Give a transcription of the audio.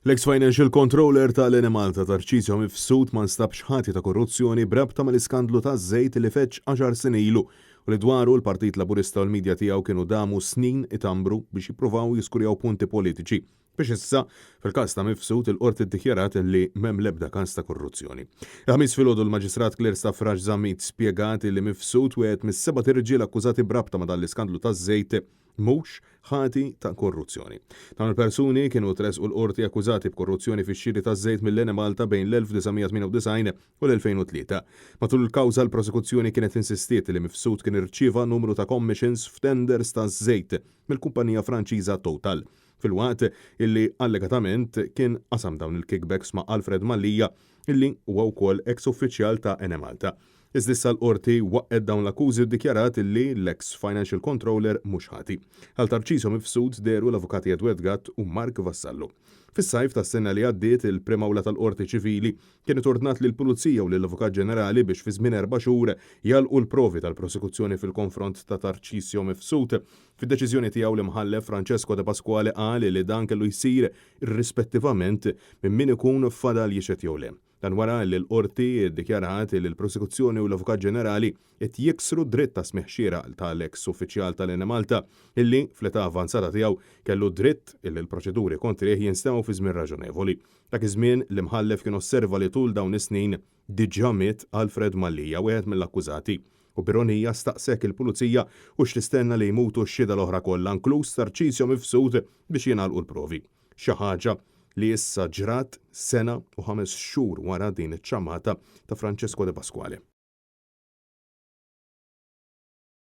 L-eks Financial Controller tal-Enemalta Tarcisio Mifsud ma nstabx ħati ta' korruzzjoni b'rabta mal-iskandlu taż-żejt li feġġ għaxar snin ilu u li dwaru l-Partit Laburista u l-midja tiegħu kienu damu snin itambru biex jippruvaw jiskurjaw punti politiċi biex issa, fil-każ ta' Mifsud, il-Qorti ddikjarat li m'hemm l-ebda każ ta' korruzzjoni. Il-Ħamis filgħodu l-Maġistrat Claire Stafrace Zammit spjegat li Mifsud, wieħed mis-sebat irġiel akkużati b'rabta ma' dan l-iskandlu taż-żejt, mhux ħati ta' korruzzjoni. Dawn il-persuni kienu tressqu l-Qorti akkużati b'korruzzjoni fix-xiri taż-żejt mill-Enemalta bejn l-1998 u l-2003. Matul il-kawża l-prosekuzzjoni kienet insistiet li Mifsud kien irċieva numru ta' commissions f'tenders taż-żejt mill-kumpanija Franċiża Total, filwaqt illi allegatament kien qasam dawn il-kickbacks ma' Alfred Mallia illi huwa wkoll eks uffiċjal ta' Enemalta. Iżda issa l-Qorti waqqgħet dawn l-akkużi u ddikjarat illi l-eks Financial Controller mhux ħati. Għal Tarcisio Mifsud dehru l-Avukati Edward Gatt u Mark Vassallo. Fis-sajf tas-sena li għaddiet, il-Prim Awla tal-Qorti Ċivili kienet ordnat lill-Pulizija u lill-Avukat Ġenerali biex fi żmien erba' xhur jagħlqu l-provi tal-prosekuzzjoni fil-konfront ta' Tarcisio Mifsud. Fid-deċiżjoni tiegħu l-Imħallef Francesco Depasquale qal li dan kellu jsir irrispettivament minn min ikun fadal jixhed jew le. Dan wara li l-Qorti ddikjarat li l-Prosekuzzjoni u l-Avukat Ġenerali qed jiksru d-dritt ta' smigħ xieraq tal-eks uffiċjal tal-Enemalta illi, fl-età avvanzata tiegħu, kellu d-dritt illi l-proċeduri kontrih jinstemgħu fi żmien raġonevoli. Dak iż-żmien, l-Imħallef kien osserva li tul dawn is-snin diġà miet Alfred Mallia, wieħed mill-akkużati, u b'ironija staqsa jekk il-Pulizija hux tistenna li jmutu x-xhieda l-oħra kollha, inkluż Tarcisio Mifsud, biex jingħalqu l-provi. Xi ħaġa li issa ġrat sena u ħames xhur wara din iċ-ċamata ta' Francesco Depasquale.